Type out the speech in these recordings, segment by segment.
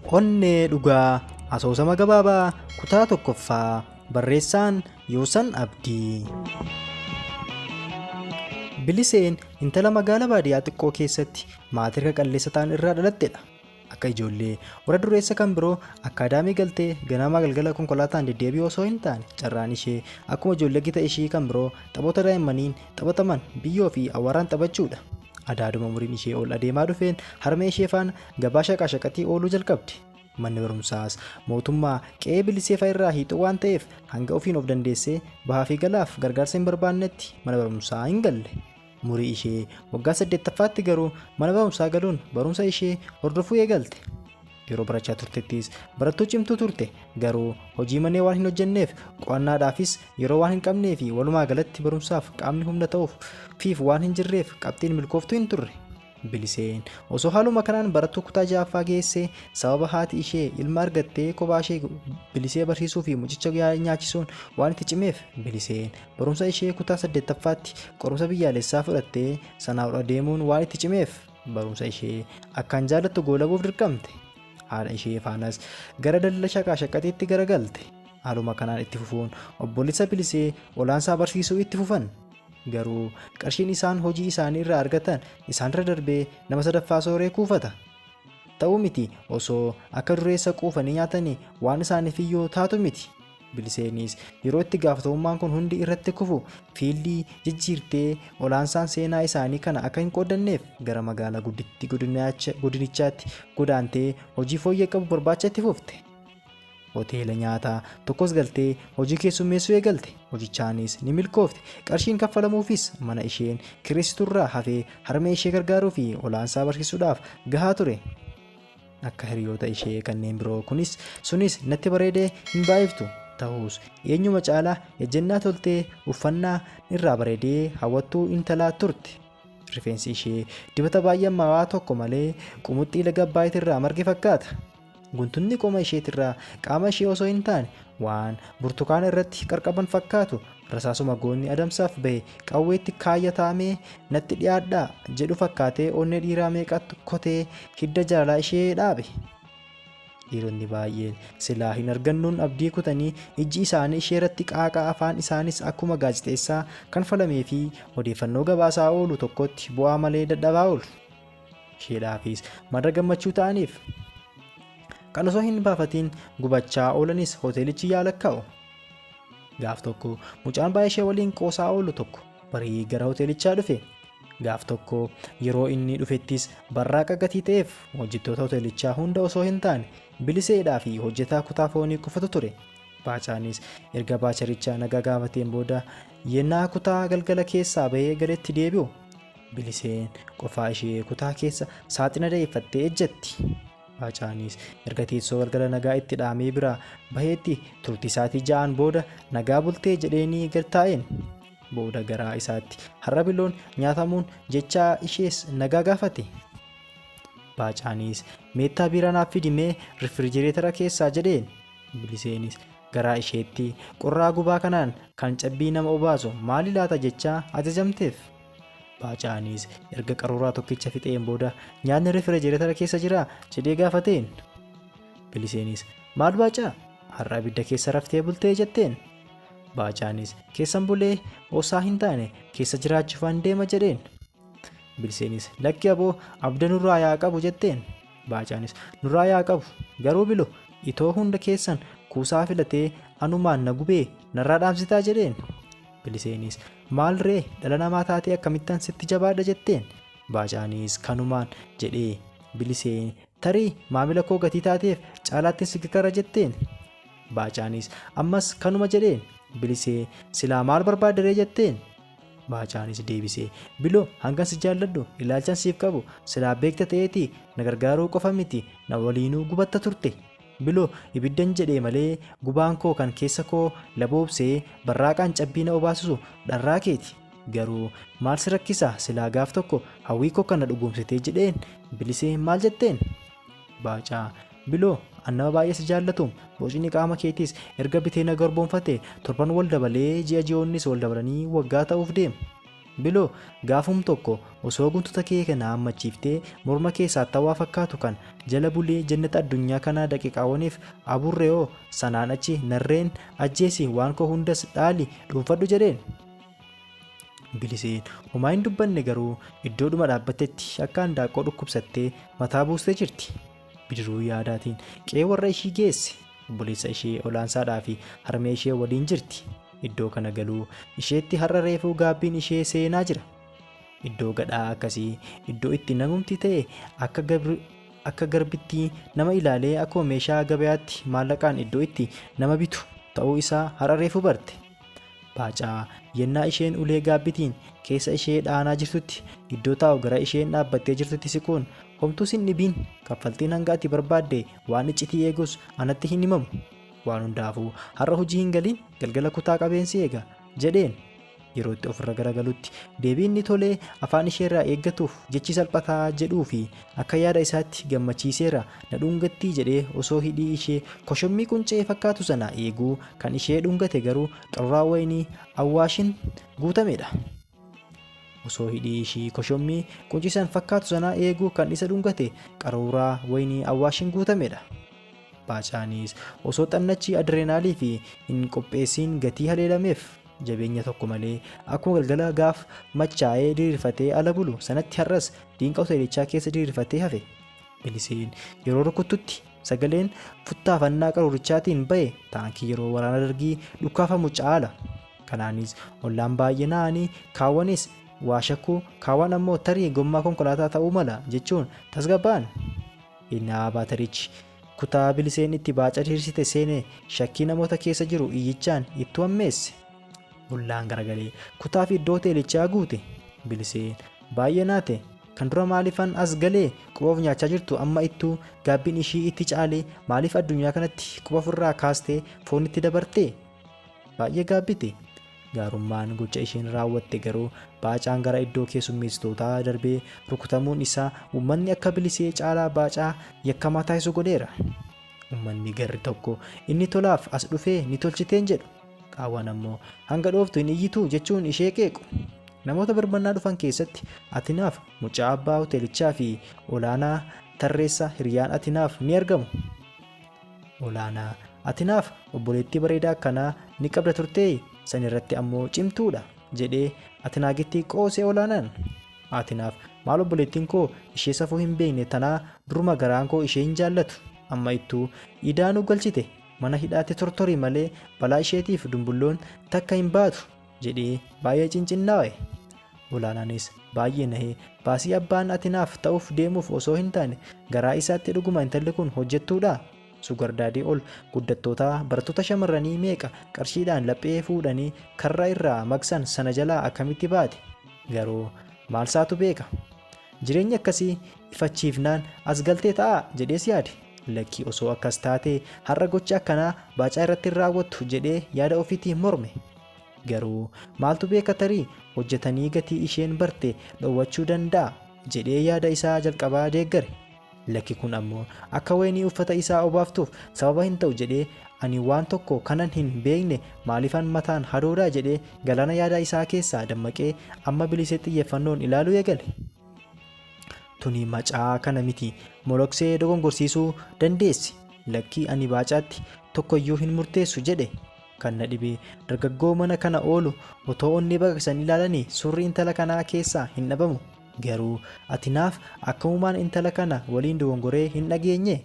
Onnee Dhugaa Asoosama Gabaabaa Kutaa 1ffaa Barreessaan Yoosan Abdii. Biliseen intala magaala baadiyyaa xiqqoo keessatti maatii harka qalleessa ta'an irraa dhalattedha. Akka ijoollee warra dureessa kan biroo akkaadaamii galtee ganamaa galgala konkolaataan deddeebi'uu osoo hin taane carraan ishee akkuma ijoollee gita ishii kan biroo taphoota daa'immaniin taphataman biyyoo fi awwaaraan taphachuudha. Adaaduma umuriin ishee ol adeemaa dhufeen harmee ishee faana gabaa shaqaashaqatii ooluu jalqabde. Manni barumsaas mootummaa qe'ee Bilisee fa'a irraa hiixuu waan ta'eef hanga ofiin of dandeessee bahaa fi galaaf gargaarsa hin barbaannetti mana barumsaa hin galle. Umurii ishee waggaa 8ffaatti garuu mana barumsaa galuun barumsa ishee hordofuu eegalte. Yeroo barachaa turtettis barattuu cimtuu turte, garuu hojii manee waan hin hojjenneef qo'annaadhaafis yeroo waan hin qabnee fi walumaa galatti barumsaaf qaamni humna ta'uuf fiif waan hin jirreef qabxiin milkooftuu hin turre. Biliseen osoo haaluma kanaan barattuu kutaa 6ffaa geessee sababa haati ishee ilma argattee kophaa ishee Bilisee barsiisuu fi mucicha nyaachisuun waan itti cimeef Biliseen barumsa ishee kutaa 8ffaatti qorumsa biyyaalessaa fudhattee sanaa ol adeemuun waan itti cimeef barumsa ishee akkaan jaallattu goolabuuf dirqamte. Haadha ishee faanas gara daldala shaqaashaqaxiitti garagalte. Haaluma kanaan itti fufuun obboleessa Bilisee olaansaa barsiisuu itti fufan. Garuu qarshiin isaan hojii isaanii irraa argatan isaanirra darbee nama sadaffaa sooree kuufata. Ta'uu miti osoo akka dureessa quufanii nyaatanii waan isaaniif iyyuu taatu miti. Biliseenis yeroo itti gaafatamummaan kun hundi irratti kufu fiildii jijjiirtee olaansaan seenaa isaanii kana akka hin qooddanneef gara magaalaa guddittii godinichaatti godaantee hojii fooyyee qabu barbaacha itti fufte. Hoteela nyaataa tokkos galtee hojii keessummeessuu eegalte. Hojichaanis ni milkoofte. Qarshiin kaffalamuufis mana isheen kireessiturraa hafee harmee ishee gargaaruu fi olaansaa barsiisuudhaaf gahaa ture. Akka hiriyoota ishee kanneen biroo kunis sunis natti bareedee hin baay'iftu. Ta'us eenyuma caalaa ejjennaa toltee uffannaa irraa bareedee hawwattuu intalaa turte. Rifeensi ishee dibata baay'ee ammaawaa tokko malee qumuxxii laga Abbaayit irraa marge fakkaata. Guntunni qoma isheetirraa qaama ishee osoo hin taane waan burtukaana irratti qarqaban fakkaatu rasaasuma goonni adamsaaf bahe qawweetti kaayyatamee natti dhiyaadhaa jedhu fakkaatee onnee dhiiraa meeqatti kotee hidda jaalalaa ishee dhaabe. Dhiironni baay'een silaa hin argannuun abdii kutanii ijji isaanii ishee irratti qaaqaa afaan isaanis akkuma gaazexeessaa kan falamee fi odeeffannoo gabaasaa oolu tokkotti bu'aa malee dadhabaa oolu. Isheedhaafis madda gammachuu ta'aniif. Kan osoo hin baafatiin gubachaa oolanis hoteelichi yaalakkaa'u. Gaaf tokko mucaan baay'ee ishee waliin qoosaa oolu tokko barii gara hoteelichaa dhufe. Gaaf tokko yeroo inni dhufettis barraaqa gatii ta'eef hojjettoota hoteelichaa hunda osoo hin taane Biliseedhaa fi hojjetaa kutaa foonii qofatu ture. Baacaanis erga baacharichaa nagaa gaafateen booda yennaa kutaa galgala keessaa bahee galetti deebi'u. Biliseen qofaa ishee kutaa keessa saaxina da'eeffattee ejjetti. Baacaanis erga teessoo galgala nagaa itti dhaamee biraa baheetti turtii isaatii 6 booda nagaa bultee jedheenii gad taa'een. Booda garaa isaatti har'a biloon nyaatamuun jecha ishees nagaa gaafate. Baacaanis meettaa biiraa naaf fidi mee rifrijireetara keessaa jedheen. Biliseenis garaa isheetti qorraa gubaa kanaan kan cabbii nama obaasu maali laata jechaa ajajamteef. Baacaanis erga qaruuraa tokkicha fixeen booda nyaanni rifrijireetara keessa jiraa jedhee gaafateen. Biliseenis maal baacaa har'a abidda keessa raftee bultee jetteen. Baacaanis keessan bulee osaa hin taane keessa jiraachuufan deema jedheen. Biliseenis lakki aboo abda nurraa yaa qabu jetteen. Baacaanis nurraa yaa qabu garuu bilo itoo hunda keessan kuusaa filatee anumaan na gubee narraa dhaamsitaa jedheen. Biliseenis maal ree dhala namaa taatee akkamittan sitti jabaadha jetteen. Baacaanis kanumaan jedhee Biliseen tarii maamila koo gatii taateef caalaatti si kara jetteen. Baacaanis ammas kanuma jedheen. Bilisee silaa maal barbaaddaree jetteen. Baacaanis deebisee biloo hangan si jaalladhu ilaalchan siif qabu silaa beekta ta'eetii na gargaaruu qofa miti na waliinuu gubatta turte. Biloo ibiddan jedhee malee gubaan koo kan keessa koo laboobsee barraaqaan cabbii na obaasisu dharraa keeti. Garuu maal si rakkisa silaa gaaf tokko hawwii koo kana dhugoomsitee jedheen. Bilisee maal jetteen? Baacaa biloo an nama baay'ee si jaallatuum bocni qaama keetiis erga bitee na garboonfate torban wal dabalee ji'a ji'oonnis wal dabalanii waggaa ta'uuf deema. Biloo gaafum tokko osoo guntuta kee kana hammachiiftee morma kee saattawaa fakkaatu kan jala bulee jannata addunyaa kanaa daqiiqaawwaniif aburre'oo sanaan achi narreen ajjeesi waan koo hundas dhaali dhuunfadhu jedheen. Biliseen homaa hin dubbanne garuu iddoodhuma dhaabbattetti akka handaaqqoo dhukkubsattee mataa buustee jirti. Bidiruu yaadaatiin qe'ee warra ishii geesse. Obboleessa ishee olaansaadhaa fi harmee ishee waliin jirti. Iddoo kana galuu isheetti har'a reefuu gaabbiin ishee seenaa jira. Iddoo gadhaa akkasii iddoo itti namumti ta'e akka garbitti nama ilaalee akkuma meeshaa gabayaatti maallaqaan iddoo itti nama bitu ta'uu isaa har'a reefuu barte. Baacaa yennaa isheen ulee gaabbitiin keessa ishee dhaanaa jirtutti iddoo taa'u gara isheen dhaabbattee jirtutti siquun homtuu sin dhibiin kaffaltiin hanga ati barbaadde waan iccitii eegus anatti hin himamu. Waan hundaafuu har'a hojii hin galiin galgala kutaa qabeensi eega jedheen. Yeroo itti ofirra garagalutti deebii inni tolee afaan isheerraa eeggatuuf jechi salphataa jedhuu fi akka yaada isaatti gammachiiseera na dhungattii jedhee osoo hidhii ishee koshommii quncee fakkaatu sana eeguu kan ishee dhungate garuu qaruuraa wayinii awwaashin guutamedha. Osoo hidhii ishii koshommii quncisan fakkaatu sana eeguu kan isa dhungate qaruuraa wayinii awwaashin guutamedha. Baacaanis osoo xannachi adreenaalii fi hin qopheessiin gatii haleelameef jabeenya tokko malee akkuma galgala gaaf machaa'ee diriirfatee ala bulu sanatti har'as diinqa hoteelichaa keessa diriirfatee hafe. Biliseen yeroo rukuttutti sagaleen futtaafannaa qaruurichaatiin ba'e taankii yeroo waraana dargii dhukaafamu caala. Kanaanis ollaan baay'ee na'anii kaawwanis waa shakkuu kaawwan ammoo tarii gommaa konkolaataa ta'uu mala jechuun tasgabba'an. Innaa baatarichi kutaa biliseen itti baaca diriirsite seene shakkii namoota keessa jiru iyyichaan itti ammeesse. Ollaan garagalee kutaa fi iddoo hoteelichaa guute. Biliseen baay'ee naate kan dura maaliifan as galee quba of nyaachaa jirtu amma ittuu gaabbiin ishii itti caalee maaliif addunyaa kanatti quba ofirraa kaastee foonitti dabarte? Baay'ee gaabbite. Gaarummaan gocha isheen raawwatte garuu baacaan gara iddoo keessummeessitootaa darbee rukutamuun isaa uummanni akka bilisee caalaa baacaa yakkamaa taasisu godheera. Uummanni garri tokko inni tolaaf as dhufee ni tolchiteen jedhu. Qaawwan ammoo hanga dhooftu hin iyyitu jechuun ishee qeequ. Namoota birmannaa dhufan keessatti Atinaaf mucaa abbaa hoteelichaa fi Olaanaa Tarreessaa hiriyaan Atinaaf ni argamu. Olaanaa Atinaaf obboleettii bareedaa akkanaa ni qabda turtee san irratti ammoo cimtuudha jedhee Atinaagitti qoosee Olaanaan. Atinaaf maal obboleettiin koo ishee safuu hin beekne tanaa duruma garaan koo ishee hin jaallatu amma ittuu idaanuu galchite mana hidhaatti tortorii malee balaa isheetiif dumbulloon takka hin baatu jedhee baay'ee cincinaa'e. Olaanaanis baay'ee nahee baasii abbaan Atinaaf ta'uuf deemuuf osoo hin taane garaa isaatti dhuguma intalli kun hojjettuudha. Sugardaadii ol guddattootaa barattoota shamarranii meeqa qarshiidhaan laphee fuudhanii karra irraa maqsan sana jalaa akkamitti baate? Garuu maal saatu beeka? Jireenya akkasii ifachiifnaan as galtee ta'a jedhees yaade. Lakkii osoo akkas taatee har'a gocha akkanaa baacaa irratti hin raawwattu jedhee yaada ofiitiin morme. Garuu maaltu beeka tarii hojjetanii gatii isheen barte dhowwachuu danda'a jedhee yaada isaa jalqabaa deeggare. Lakki kun ammoo akka wayinii uffata isaa obaaftuuf sababa hin ta'u jedhee ani waan tokko kanan hin beekne maaliifan mataan hadoodaa jedhee galaana yaada isaa keessaa dammaqee amma bilisee xiyyeeffannoon ilaaluu eegale. Tuni macaa kana miti moloksee dogongorsiisuu dandeessi. Lakkii ani baacaatti tokkoyyuu hin murteessu jedhe. Kan na dhibee dargaggoo mana kana oolu otoo onnee baqaqsanii ilaalanii surri intala kanaa keessaa hin dhabamu. Garuu Atinaaf akkamumaan intala kana waliin dogongoree hin dhageenye?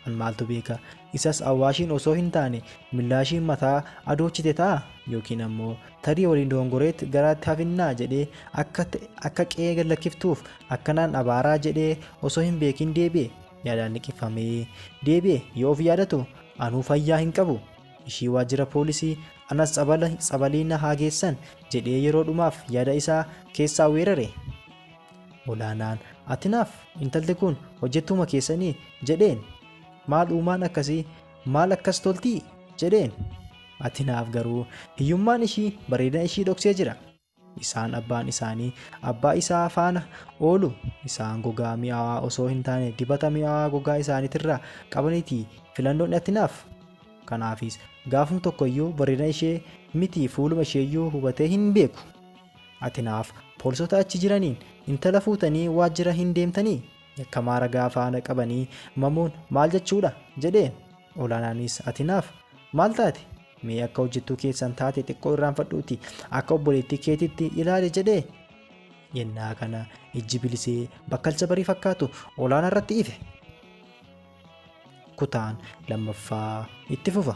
An maaltu beeka isas awwaashiin osoo hin taane millaashiin mataa adoochite ta'a yookiin ammoo tarii waliin dogongoreetti garaatti hafinnaa jedhee akka qe'ee gallakkiftuuf akkanaan abaaraa jedhee osoo hin beekin deebi'e. Yaadaan liqifamee deebi'e yoo of yaadatu anuu fayyaa hin qabu. Ishii waajjira poolisii anas tsabalii na haa geessan jedhee yeroo dhumaaf yaada isaa keessaa weerare. Olaanaan Atinaaf intalli kun hojjettuma keessanii jedheen. Maal uumaan akkasii maal akkas toltii jedheen. Atinaaf garuu hiyyummaan ishii bareedina ishii dhoksee jira. Isaan abbaan isaanii abbaa isaa faana oolu isaan gogaa mi'aawaa osoo hin taane dibata mi'aawaa gogaa isaaniitirraa qabaniiti filannoon Atinaaf. Kanaafis gaafuma tokkoyyuu bareedina ishee miti fuuluma isheeyyuu hubatee hin beeku. Atinaaf poolisoota achi jiraniin, "Intala fuutanii waajjira hin deemtanii? Yakkamaa ragaa faana qabanii mamuun maal jechuudha?" jedheen. Olaanaanis Atinaaf, "Maal taate? Mee akka hojjettuu keessan taate xiqqoo irraanfadhuuti akka obboleettii keetitti ilaali" jedhee. Yennaa kana ijji Bilisee bakkalcha barii fakkaatu Olaanaa irratti ife. Kutaan lammaffaa itti fufa.